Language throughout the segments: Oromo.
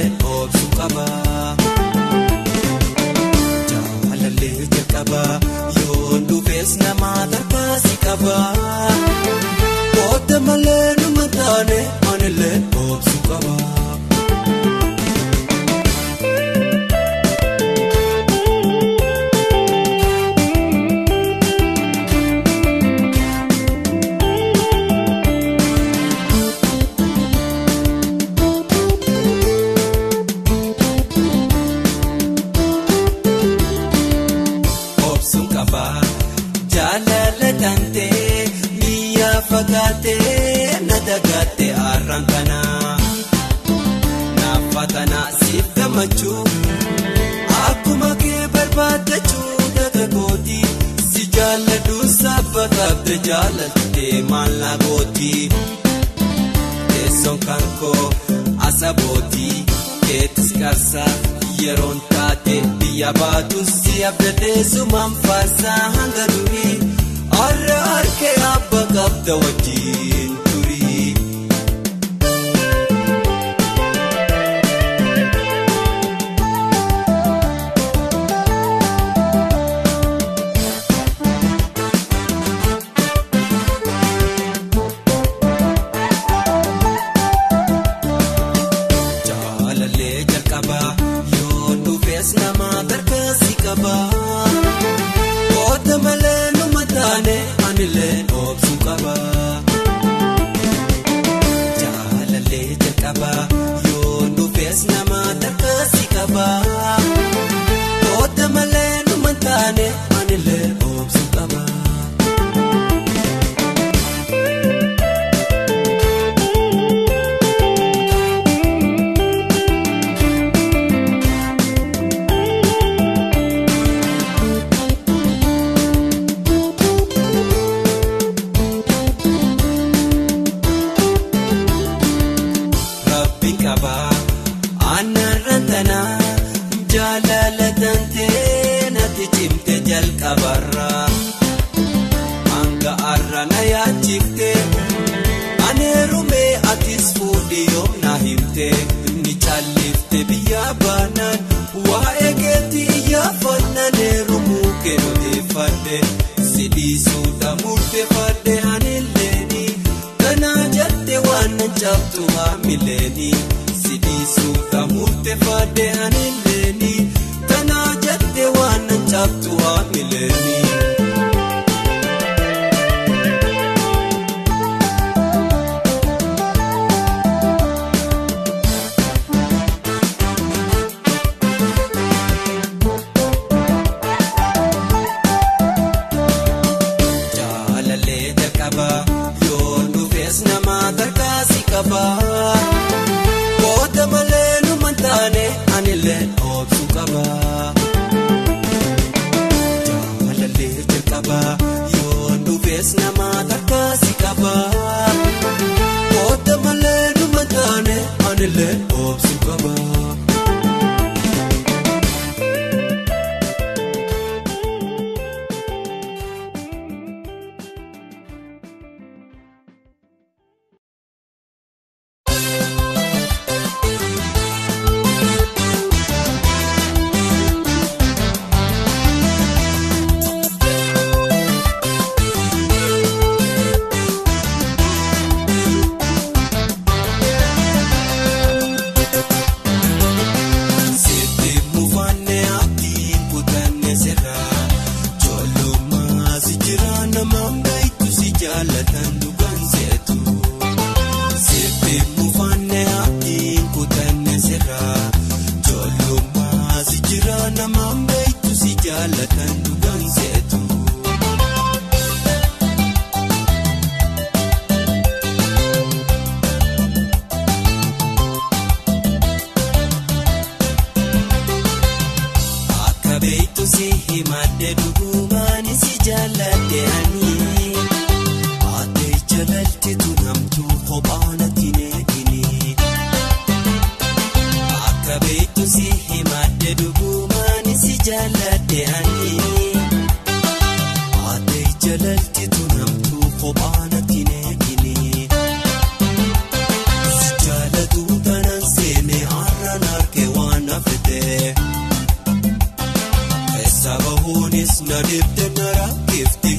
anillee obsuu qaba. Jaalallee jalqaba yoon dhufes nama tarkaasi qaba. Booda malee numa taane anillee obsuu qaba. Fagaatee na dagaatee har'aan kana naafatana siif gammachuu akkuma kee barbaadachuu dargaggooti si jaalladhu saba qabde jaallattee maal na gooti teessoon kan koo asabooti keetis qarsaa yeroon taate biyya baatu si abdatee sumaan faarsaa hanga durii. Arra harkee abba qabda wajjin turii. Jaalallee jalqaba yoon dhufes nama tarkaasi qaba. Booda malee numa taane anillee obsuu qaba. Jaalallee jalqaba yoon dhufes nama tarkaasi qaba. Booda malee numa taane anillee obsuu qaba. Hanga har'a na yaachifte aneerumee atis fuudhii yoom na himte ni callifte biyya baanaan waa'ee keetii iyyaafannaan heerumuu kee odeeffadhe si dhiisuudha murteeffadhe anilleeni kanaa jette waan nan cabtu haamileeni si dhiisuudha murteeffadhe anilleeni kanaa jette waan nan cabtu haamileeni. Booda malee numa taane anillee obsuu qaba. Jaalallee jalqaba yoon dhufes nama tarkaasi qaba. Booda malee numa taane anillee obsuu qaba. Keessa bahuunis na dhibde na rakkifte.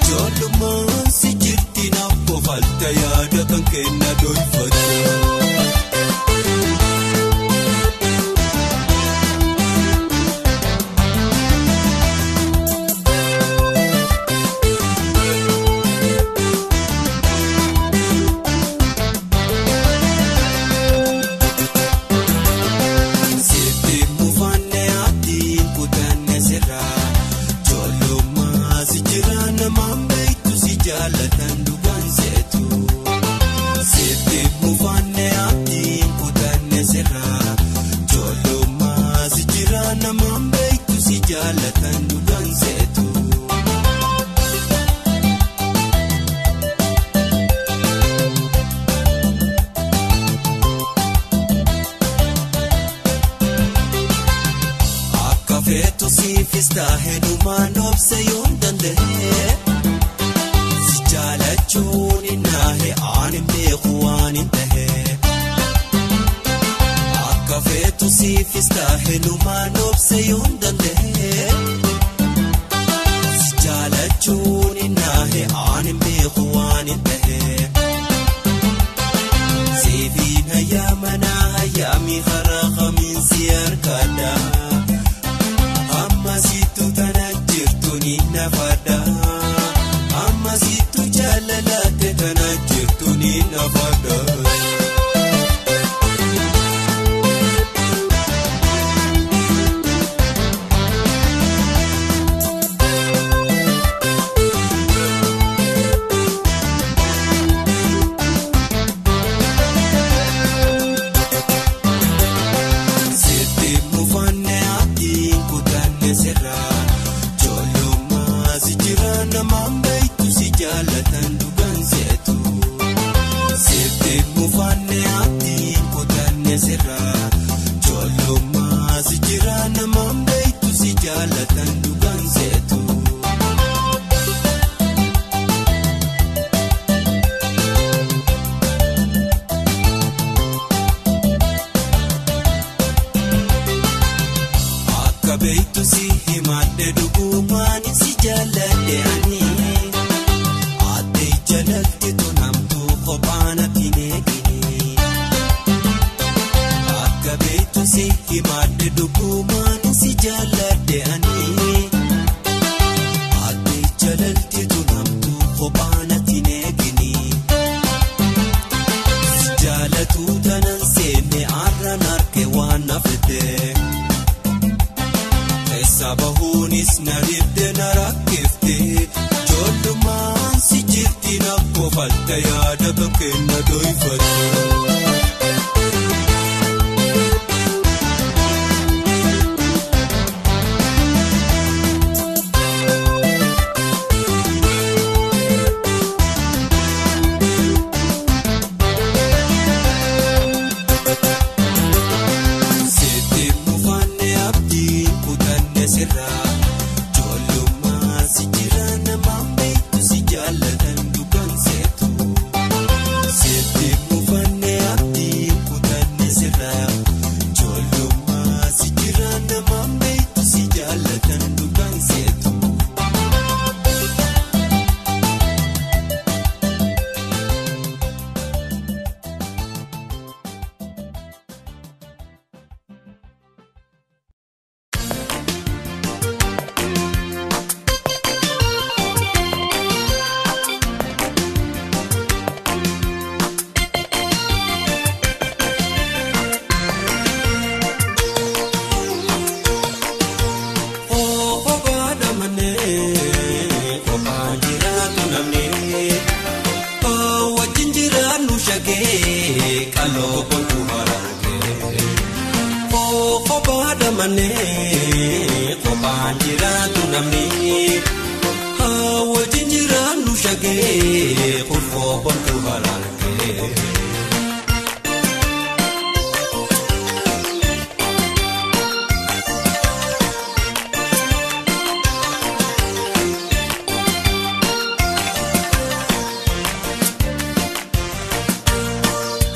Ijoollummaan si jirti na kofalta yaada kan kenna doyfatte.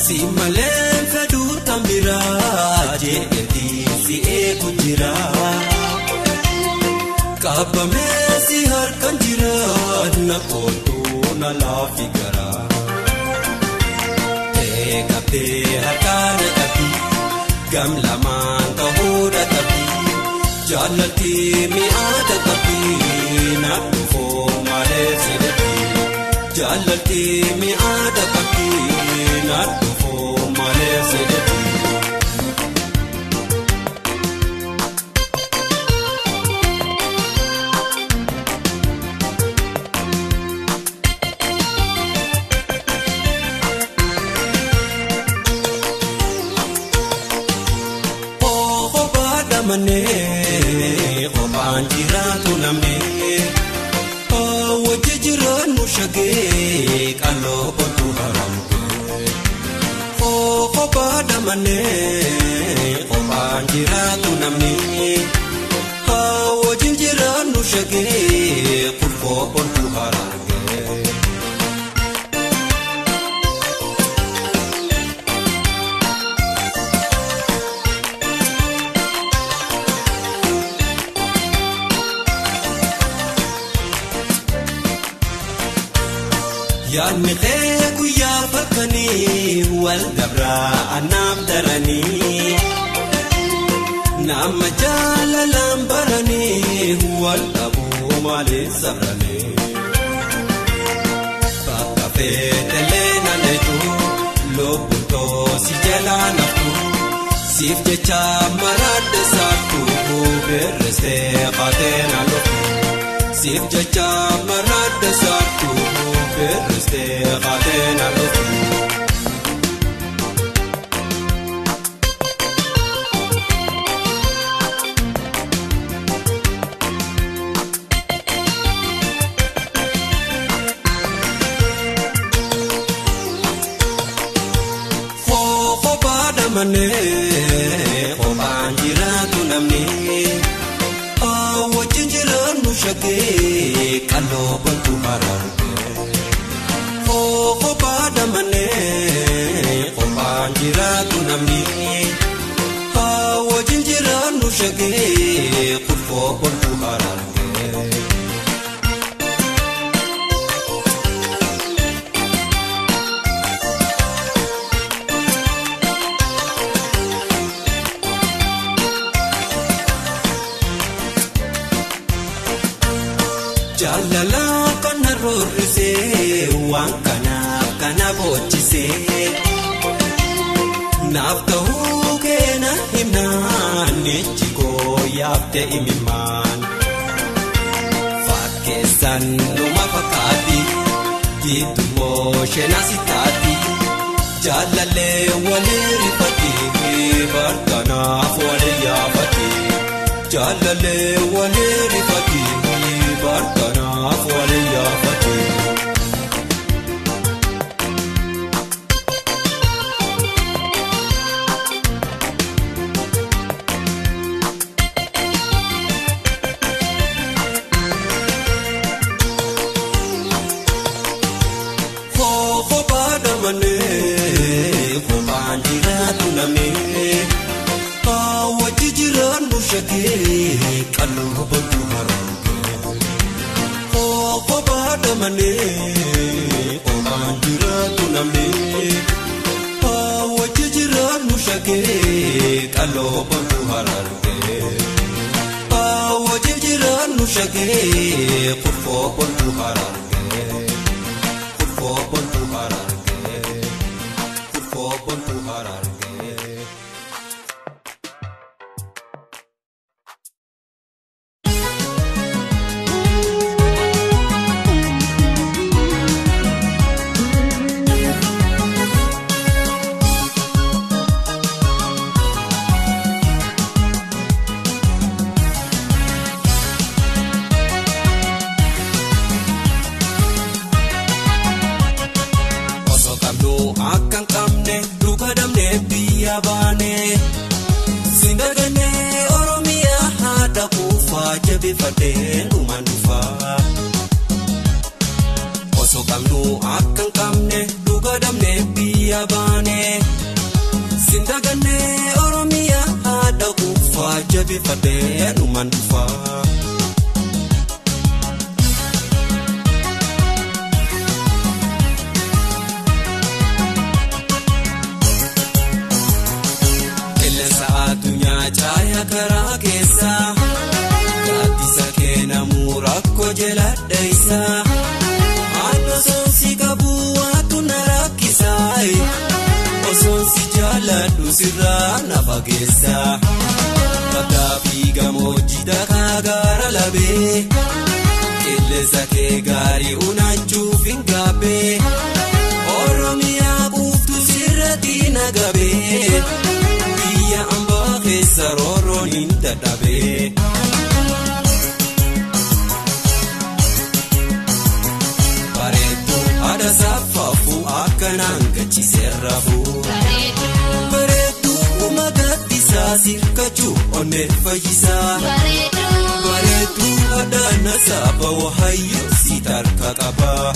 Si malee fedhuu tambiraa jeetii si eegu jira. Qabamee si harkaan jira na kootu na laafi gara. Qabdee harkaan qabdi gam lamaan ta'uudha qabdi jaalladhi mi'aata qabdi na dhufoo malee sidhatti jaalladhi mi'aata qabdi na dhufoo malee sidhatti. Qophaan jiraatu namni wajji jiraannu shagee qal'oo kootu haramtee. Qophaa damannee qophaan jiraatu namni wajji jiraannu shagee qulfoo kootu haramtee. Yaadni kee guyyaa fakkanii wal dabraa anaaf daranii nama jaalalaan baranii wal dhabuu malee sabranii bakka feetelee naanneetu lubbuun toosi jalaa naftu siif jecha maraadde saartuu birristee qaatee naannoftu siif jecha maraadde saartuu. Birristee qaatee naannoftu. Kophaa damannee kophaan jiraatu namni wajjin jiraannu shagee qal'oo kootu harargee. Kophaa damannee kophaan jiraatu namni wajjin jiraannu shagee qulfoo kootu harargee. Jaalala kana roorrisee waan kanaaf kana boochisee naaf ta'uu keena himnaan ijji koo yaabte imimmaan fakkeessan numa fakkaatti giddumoo sheenaa taati jaalallee walii rifatti barkanaaf walii yaafatti jaalallee walii rifatti. Barkanaaf walii yaafate. Kophaa damannee kophaan jiraatu namni wajji jiraannu shagee qal'oo kootu harargee. Kophaa damannee kophaan jiraatu namni wajji jiraannu shagee qal'oo kootu harargee. Wajji jiraannu shagee qulfoo kootu harargee. Qulfoo kootu harargee. Qulfoo kootu harargee. Sindaganee Oromiyaa haadha kuufaa jabeeffadhee dhumaan dhufaa. Osoo qabnu akka hin qabne dhuga dhabnee biyya baane. Sindaganee Oromiyaa haadha kuufaa jabeeffadhee dhumaan dhufaa. jala dheessa. Osoon si qabu waatu na rakkisa. Osoon si jaaladhu sirraa na fageessa. Baddaa fi gammoojjii dhagaa gaara labee. Qilleensa kee gaarii unaachuuf hin gaabbee. Oromiyaa quuftu sirratti na gabee. Biyya ambaa keessa roorroon hin dadhabee. Haadha saaffaafuu akkanaan gachiisee rafuu. Bareedduu magaattisaa sirkachuu onnee fayyisaa. Bareedduu haadha saaba wahayyuu si tarka qabaa.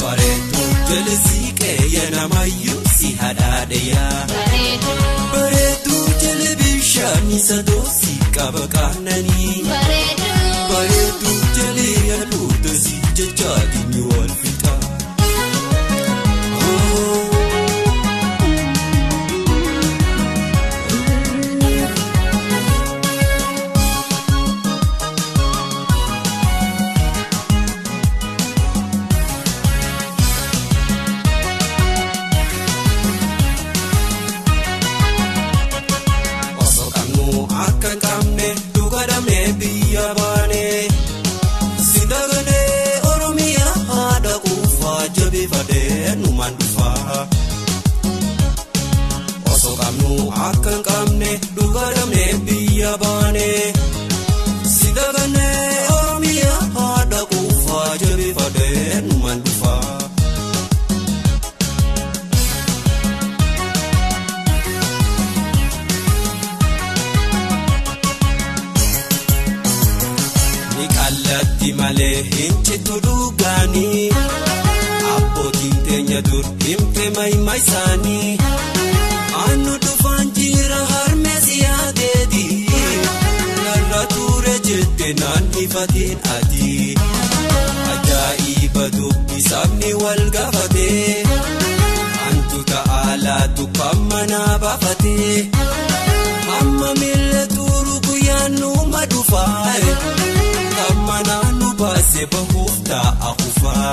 Bareedduu jallisii qeeyya namayyuu si hadhaadheyaa. Bareedduu jala bishaan isa doosii qaba qaananii. Bareedduu jalli aduuta si jechaatiin wal fixa. Osoo qabnu akka hin qabne dhuga dhabnee biyya baane. Si daganee Oromiyaa haadha quufaa jabeeffadhee numaan dhufaa. Osoo qabnu akka hin qabne dhuga dhabnee biyya baane. Si daganee Oromiyaa haadha quufaa jabeeffadhee numaan dhufaa. Kallattii malee hin cittu dhugaanii. Abbootiin teenya dur himte maayima isaanii. Annu dhufaan jira harmee siyaateeti. Narra ture jette naan ifatiin ati. Ajaa'iba dubbi sabni wal gaafatee. Antu ta'aalaa tuqaa manaa baafatee. Hamma miila tuuru guyyaan numa dhufaa. Mana nu baasee bahuuf ta'a kufaa.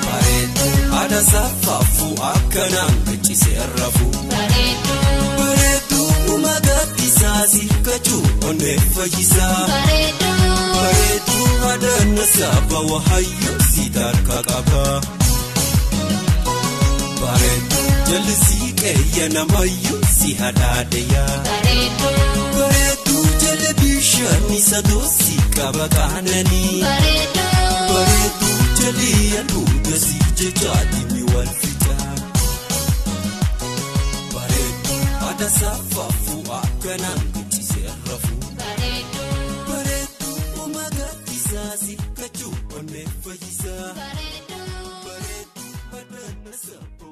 Bareedduu haadha saaffaafuu akkanaan gachiisee rafuu. Bareedduu magaattisaa sirkachuu onnee fayyisaa. Bareedduu haadha saaba wahayyuu si tarka qabaa. Bareedduu jallisii qeeyya namayyuu si hadhaadheyaa. Bareedduu jala bishaan isa doosii qaba qaananii. Bareedduu jalli aduuta si jechaatiin wal fixa. Bareedduu haadha saaffaafuu akkanaan gachiisee rafuu. Bareedduu magaattisaa sirkachuu onnee fayyisaa. Bareedduu haadha saaba.